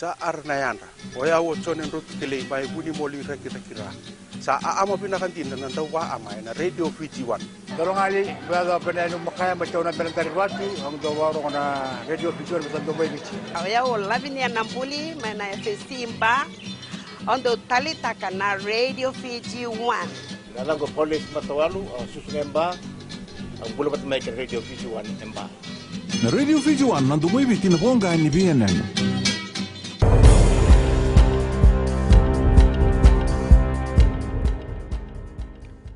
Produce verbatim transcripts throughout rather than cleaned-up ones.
Sa ara na yadra. O yau o Jone Drotu Kelei mai Vunimoli, Rakiraki, Ra. Sa aama vinaka dina na dauvaama ena Radio Fiji One. Dolo gali, vea dau pena yani makaya mai tauna bena dari vatu, au dau varogo na Radio Fiji One, sa dau mai Viti. O yau o Lavinia Nabuli mai na F S C Ba. Au dau talitaka na Radio Fiji One. Na yacaqu o Paulus Matawalu, au susu ga e Ba, au bula vata mai kei na Radio Fiji One e Ba. Na Radio Fiji One, na domo i Viti, na voqa ni veiyanuyanu.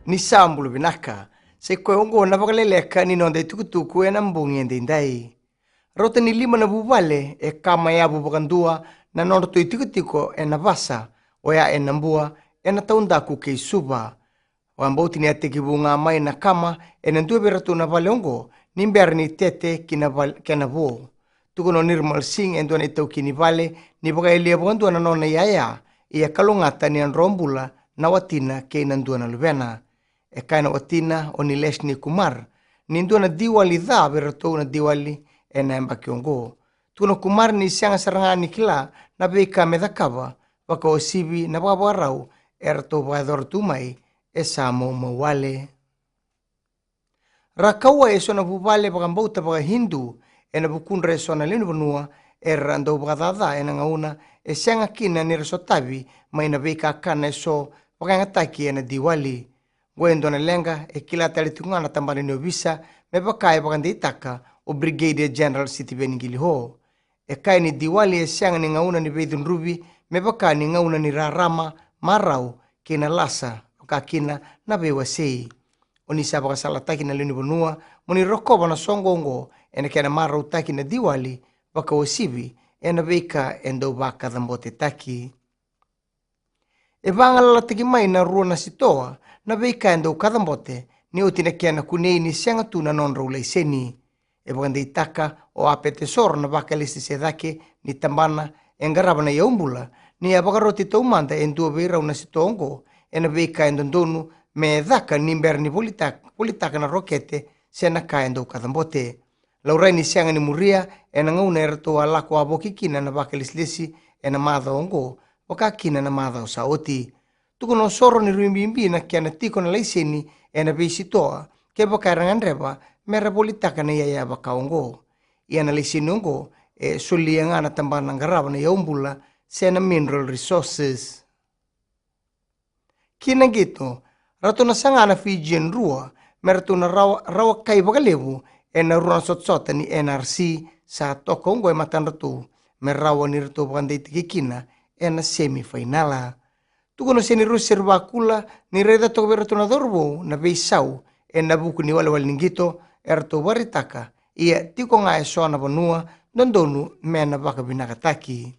Ni sa bula vinaka. Sa i koya oqo na vakaleleka ni noda itukutuku ena bogi edaidai. Rauta ni lima na vuvale e kama yavu vakadua na nodratou itikotiko ena vasa, oya e Nabua, ena taudaku kei Suva. Vakabauti ni a tekivu ga mai na kama ena dua vei iratou na vale oqo ni bera ni tete ki na val-, kena vo. Tukuna o Nirmal Singh, e dua na itaukei ni vale, ni vakayalia vakadua na nona iyaya, ia kalougata ni a dro bula na watina kei na dua na luvena. E kaya na watina o Nilesh Kumar ni dua na Diwali ca vei iratou na Diwali ena yabaki oqo. Tukuna o Kumar ni sega sara ga ni kila na veika me cakava, vakauasivi na vakavakarau eratou vakayacora tu mai e sa maumau wale. Ra kauwai eso na vuvale vakabauta vakaHindu ena vukudra eso na lewe ni vanua era dau vakacaca ena gauna e sega kina ni ra sotavi mai na veikakana eso vakayagataki ena Diwali. Oqo e dua na leqa e kila tale tiko ga na tabana ni ovisa, me vaka e vakadeitaka o Brigadier General Sitiveni Qiliho. E kaya ni Diwali e sega ni gauna ni veicudruvi, me vaka ni gauna ni rarama, marau kei na lasa, vaka kina na veiwasei. O ni sa vakasalataki na lewe ni vanua mo ni rokova na soqo oqo ena kena marautaki na Diwali, vakauasivi ena veika e dau vakacabotetaki. E vagalalataki mai na rua na sitoa na veika e dau kacabote ni oti na kena kunei ni sega tu na nodrau laiseni. E vakadeitaka o Apete Soro, na vakailesilesi e cake ni tabana e qarava na iyaubula, ni a vakaroti taumada e dua vei rau na sitoa oqo ena veika e dodonu me caka ni bera ni volitaka, volitaka na rokete se na ka e dau kacabote. Laurai ni sega ni muria ena gauna eratou a lako wavoki kina na vakailesilesi ena macawa oqo, vaka kina na macawa sa oti. Tukuna o Soro ni rui bibi na kena tiko na laiseni ena veisitoa kevaka era gadreva mera volitaka na iyaya vaka oqo. Ia na laiseni oqo e solia ga na tabana qarava na iyaubula se na Mineral Resources. Ki na qito, ratou na saga na Fijian rua me ratou na rawa, rawa kai vakalevu ena rua na sotasota ni N R C sa toka oqo e matadratou, me rawa ni ratou vakadeitaki kina ena semi fainala. Tukuna o Seni Rusi Serivakula ni raica toka vei iratou na cauravou na veisau ena vuku ni walewale ni qito eratou vakaraitaka, ia tiko ga eso na vanua dodonu me na vakavinakataki.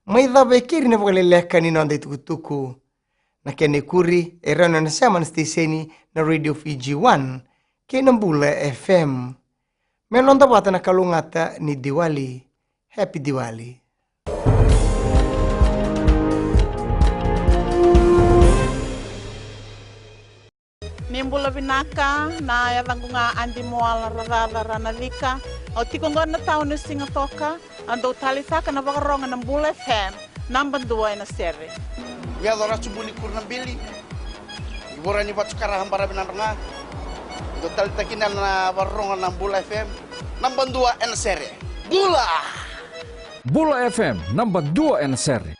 Mai cava e keri na vakaleleka ni noda itukutuku. Na kena ikuri e rawa ni o ni na sema na siteseni na Radio Fiji One kei na Bula F M. Me noda vata na kalougata ni Diwali. Happy Diwali. Ni bula vinaka, na yacaqu ga Adi Moala Racaca Ranacika. Au tiko qo na tauni o Sigatoka. Au dau talitaka na vakarogo na Bula F M, naba dua ena sere. Yaco Ratsubuli Kurunabili, i vora ni Vatukara, Habara, Vinadra ga. Au dau talitaka kina na vakarogo na Bula F M, naba dua ena sere. Bula! Bula F M, naba dua ena sere.